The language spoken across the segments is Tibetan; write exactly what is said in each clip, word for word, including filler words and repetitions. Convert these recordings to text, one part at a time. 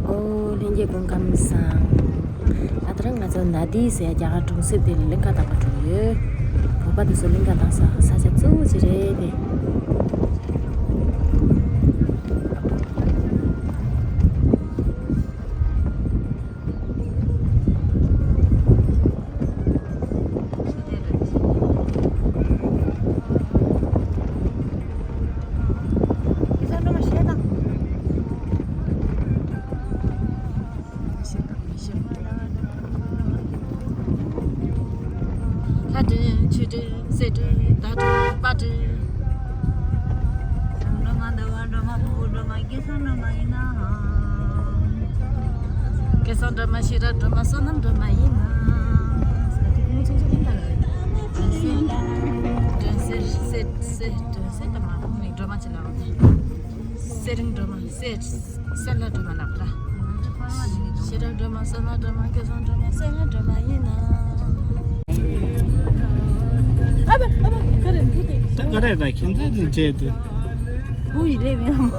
ཨོ། ལྷན་རྒྱས་སྐུ་ཁམས་བཟང་། ཨ། ད་རང་ང་ཚོ་ནཱ་དི་ཟེར་ཡ་རྒྱ་གར་གྲོང་གསེབ་དེ་ལ་གླིང་ག་དག་པ་འགྲོ་ཡོད། བོད་པ་དེ་ཚོ་གླིང་ག་དག་ས་ས་ཆ་གཙོ་བོ་ཅིག་རེད་དེ། ལྷ་སྒྲོན་ཆོས་སྒྲོན་སྲས་སྒྲོན་ཟླ་སྒྲོན་པ་སྒྲོན། སྒྲོལ་མ་འདུལ་བ་སྒྲོལ་མ་ཕུང་པོ་སྒྲོལ་མ་སྐལ་བཟང་སྒྲོལ་མ་ཡིན་ནའང་། སྐལ་བཟང་སྒྲོལ་མ་ཤེས་རབ་སྒྲོལ་མ་བསོད་ནམས་སྒྲོལ་མ་ཡིན་ནའང་། སྒྲོལ་སྲས་སྒྲོལ་སྲས་སྒྲོལ་སྲས་སྒྲོལ་སྲས་དང་མ་ཕུང་ནི་སྒྲོལ་མ་ཆེ་ལ་འོང་། སེ་རིང་སྒྲོལ་མ་སེ་སེ་ལྷ་སྒྲོལ་མ་ལགས་ར། ཤེས་རབ་སྒྲོལ་མ་བསོད་ནམས་སྒྲོལ་མ་སྐལ་བཟང་སྒྲོལ་མ་སེ་ལྷ་སྒྲོལ་མ་ཡིན་ན། ད་ག་རེ་ད་ཁྱེད་ཚོ་དེ་བྱས་ཏེ། བུ་ཡི་ལས་མེད་མོ།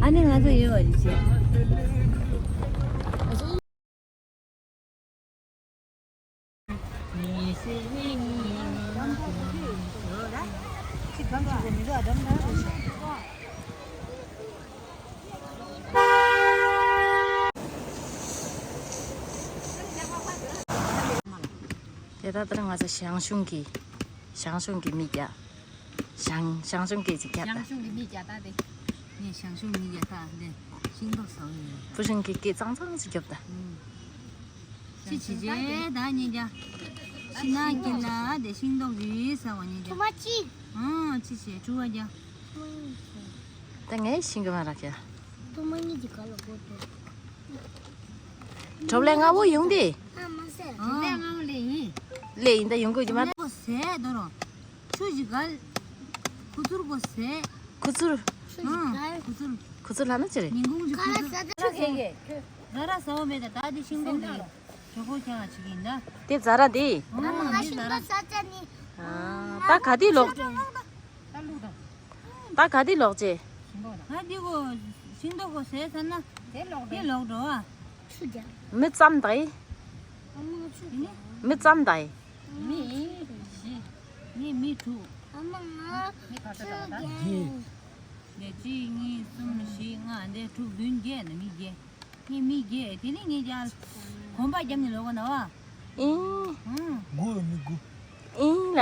ཨ་ནི་ང་ཚོ་ཡོད་པ་རེད་ཅེས། དེ་ལྟར་ང་ཚོ་ཞང་ཞུང་གི་ཞང་ཞུང་གི་མི་རྒྱ། ཞང་ཞང་ཞུང་སྐད་ཅིག་རྒྱབ་ཞང་ད། ཞང་ཞུང་གི་མི་རྒྱ་ད་དེ། ངས་ཞང་ཞུང་མི་རྒྱ་ད་དེ་ཤིང་ཏོག་ཟ་གི་ཡོད། བུ་ཧྲེང་གི་སྐད་གཙང་གཙང་ཅིག་རྒྱབ་ད། ཨུམ། ཅི་བྱེད་ཅེས་ད་ཉིན་རྒྱ། ཤིང་ནགས་དཀྱིལ་ལ་དེ་ཤིང་ཏོག་རེད་ཟ་བ་ཉིན་རྒྱ། ཐུ་མ་ཅི། ཨང་ཅི་བྱེད་བྲུ་བ་རྒྱ། ཐུ་མ་གཉིས་ཀྱི། ད་ངས་ཤིང་གི་མ་རག་ཡ། ཐུ་མ་གཉིས་ཀྱི་ག་ལ་གོ་ཐུབ། གྲོབ་ལས་སྔ་བོ་ཡོང་དེ། ཨ་མ་ཟེར། གྲོབ་ལས་སྔ་བོ་ལས་ཡིན། ལས་ཡིན་ད་ཡོང་དགོས་ཀྱི་མ་རེད། ཁོ་ཟས་དོ་རོ། ཆུ་ཞིག་ག་ཁུ་ཚུར་གོ་ཟས། ཁུ་ཚུར། ཨང་། ཁུ་ཚུར། ཁུ་ཚུར་ལབ་ན་ཅི་རེད། ཉིན་གུང་གི་ཁུ་ཚུར། ཁ་ལ་ཟ་ད་ཆུ་ཟ་གི། ཟ་ར་ཟ་བ་མེད་ད་ད་དེ་ཤིང་ཏོག་རེད། གྲོད་ཁོག་ཀྱང་ང་བྱེད་ཀྱི་ཡིན་ད། དེ་ཟ་ར་དེ། ཨང་། ང་དེ་ཤིང་ཟ་ར། ཏོག་ཟ་ཆ་ནི། ཨ། ད་ག་དེ་ལོག་ད་ག་དེ་ལོག་ཅེ། ང་དེ་གོ་ཤིང་ཏོག་གོ་ཟས་ཟ་ན། དེ་ལོག་དེ་ལོག་འགྲོ་བ། ཆུ་རྒྱག་མི་ཙམ་ད་ཡི། ཨ་མ་ཆུ་རྒྱག་མི་ཙམ་ད་ཡི། མི་བཞི། ངའི་མི་དྲུག་ཨ་མ་ང་མི་ག་ཚོད་འདུག་ད། ཆུ་རྒྱག་ནས་གཅིག་གཉིས་གསུམ་བཞི་ལྔ་འདི་དྲུག་བདུན་བརྒྱད་ན་མི་བརྒྱད། ངའི་མི་བརྒྱད་དེ་ནི་ངའི་རྒྱ། གོམ་པ་བརྒྱབ་ནས་ལོག་ག་ན་བ། ཨིན། ཨང་། དགུ་མི་དགུ། ཨིན་ལ།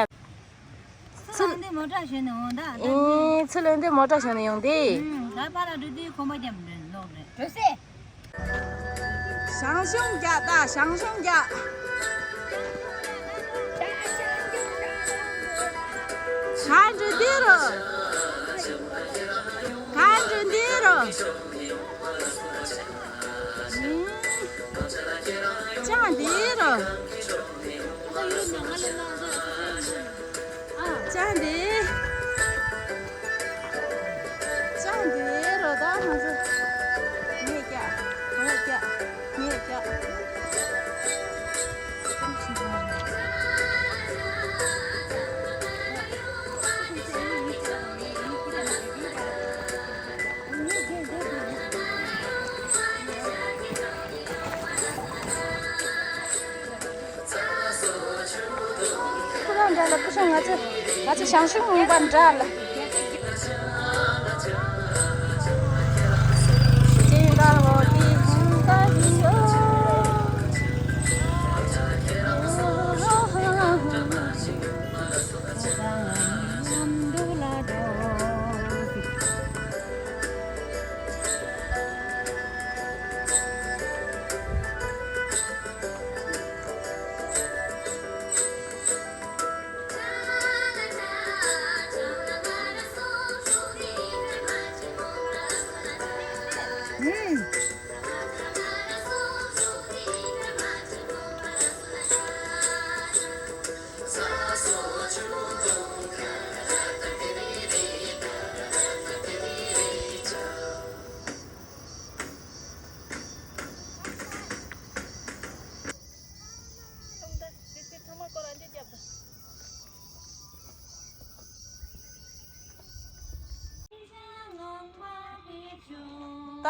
ཚུར་ལ་འདི་མོ་ཊ་ཞོན་ནས་འོང་ད། ཨིན། ཚུར་ལ་འདི་མོ་ཊ་ཞོན་ནས་ཡོང་དེ། ཨང་། ད་ཕར་ལ་འགྲོ་དུས་གོམ་པ་བརྒྱབ་ནས་ལོག་རེད། འགྲོ་སེ། ཞང་ཞུང་རྒྱག་ད་ཞང་ཞུང་རྒྱག་གར་འགྲོ་དེ་རོ། གར་འགྲོ་དེ་རོ། ཅང་དེ་རོ། ཅང་དེ། ཅང་དེ་རོ་ད་ང་ཚོ། ངས་རྒྱག་ངས་རྒྱག་ངས་རྒྱག་ཁོ་རང་འདྲ་ལ་ཁོ་ཚོ་ང་ཚོ་ང་ཚོ་ཞང་ཞུང་ངུ་པ་འདྲ་ལ།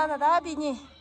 ད་ད་ད་འདི་གཉིས།